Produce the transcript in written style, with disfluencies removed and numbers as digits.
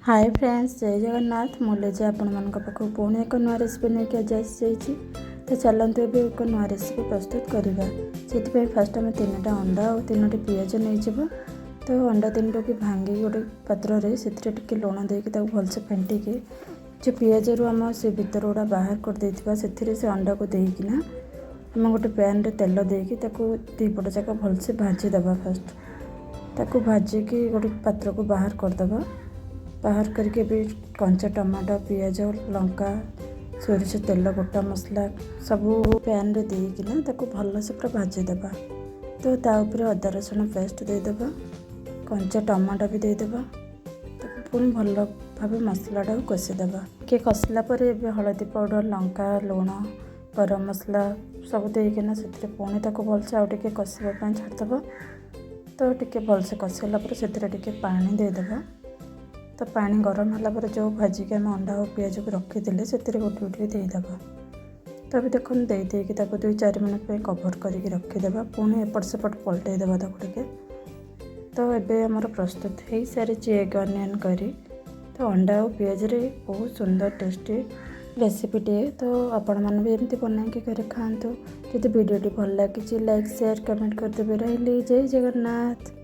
ହାଏ friends, ଜୟ ଜଗନ୍ନାଥ। ମୁଁ ଲିଜା, ଆପଣମାନଙ୍କ ପାଖକୁ ପୁଣି ଏକ ନୂଆ ରେସିପି ନେଇକି ଆଜି ଆସିଯାଇଛି। ତ ଚାଲନ୍ତୁ, ଏବେ ଏକ ନୂଆ ରେସିପି ପ୍ରସ୍ତୁତ କରିବା। ସେଥିପାଇଁ ଫାଷ୍ଟ ଆମେ ତିନିଟା ଅଣ୍ଡା ଆଉ ତିନୋଟି ପିଆଜ ନେଇଯିବା। ତ ଅଣ୍ଡା ତିନିଟାକୁ ଭାଙ୍ଗିକି ଗୋଟେ ପାତ୍ରରେ ସେଥିରେ ଟିକେ ଲୁଣ ଦେଇକି ତାକୁ ଭଲସେ ଫେଣ୍ଟିକି, ଯେଉଁ ପିଆଜରୁ ଆମ ସେ ଭିତର ଗୁଡ଼ା ବାହାର କରିଦେଇଥିବା, ସେଥିରେ ସେ ଅଣ୍ଡାକୁ ଦେଇକିନା ଆମେ ଗୋଟେ ପ୍ୟାନ୍ରେ ତେଲ ଦେଇକି ତାକୁ ଦୁଇପଟ ଯାକ ଭଲସେ ଭାଜିଦେବା। ଫାଷ୍ଟ ତାକୁ ଭାଜିକି ଗୋଟେ ପାତ୍ରକୁ ବାହାର କରିଦେବା। ବାହାର କରିକି ଏବେ କଞ୍ଚା ଟମାଟୋ, ପିଆଜ, ଲଙ୍କା, ସୋରିଷ ତେଲ, ଗୋଟା ମସଲା ସବୁ ପ୍ୟାନ୍ରେ ଦେଇକିନା ତାକୁ ଭଲସେ ପୁରା ଭାଜିଦେବା। ତ ତା ଉପରେ ଅଦା ରସୁଣ ପେଷ୍ଟ ଦେଇଦେବା, କଞ୍ଚା ଟମାଟୋ ବି ଦେଇଦେବା। ତାକୁ ପୁଣି ଭଲ ଭାବେ ମସଲାଟାକୁ କଷିଦେବା। ଟିକେ କଷିଲା ପରେ ଏବେ ହଳଦୀ ପାଉଡ଼ର, ଲଙ୍କା, ଲୁଣ, ଗରମ ମସଲା ସବୁ ଦେଇକିନା ସେଥିରେ ପୁଣି ତାକୁ ଭଲସେ ଆଉ ଟିକେ କଷିବା ପାଇଁ ଛାଡ଼ିଦେବା। ତ ଟିକେ ଭଲସେ କଷିଲା ପରେ ସେଥିରେ ଟିକେ ପାଣି ଦେଇଦେବା। ତ ପାଣି ଗରମ ହେଲା ପରେ ଯେଉଁ ଭାଜିକି ଆମେ ଅଣ୍ଡା ଆଉ ପିଆଜକୁ ରଖିଥିଲେ, ସେଥିରେ ଗୋଟେ ଗୋଟେ ଦେଇଦେବା। ତ ଏବେ ଦେଖନ୍ତୁ, ଦେଇ ଦେଇକି ତାକୁ 2-4 ମିନିଟ୍ ପାଇଁ କଭର୍ କରିକି ରଖିଦେବା। ପୁଣି ଏପଟ ସେପଟ ପଲଟେଇ ଦେବା ତାକୁ ଟିକେ। ତ ଏବେ ଆମର ପ୍ରସ୍ତୁତ ହେଇସାରିଛି ଏଗ୍ ଅନିଅନ୍ କରି। ତ ଅଣ୍ଡା ଆଉ ପିଆଜରେ ବହୁତ ସୁନ୍ଦର ଟେଷ୍ଟି ରେସିପିଟିଏ। ତ ଆପଣମାନେ ବି ଏମିତି ବନାଇକି ଘରେ ଖାଆନ୍ତୁ। ଯଦି ଭିଡ଼ିଓଟି ଭଲ ଲାଗିଛି, ଲାଇକ୍, ସେୟାର, କମେଣ୍ଟ କରିଦେବେ। ରହିଲି, ଜୟ ଜଗନ୍ନାଥ।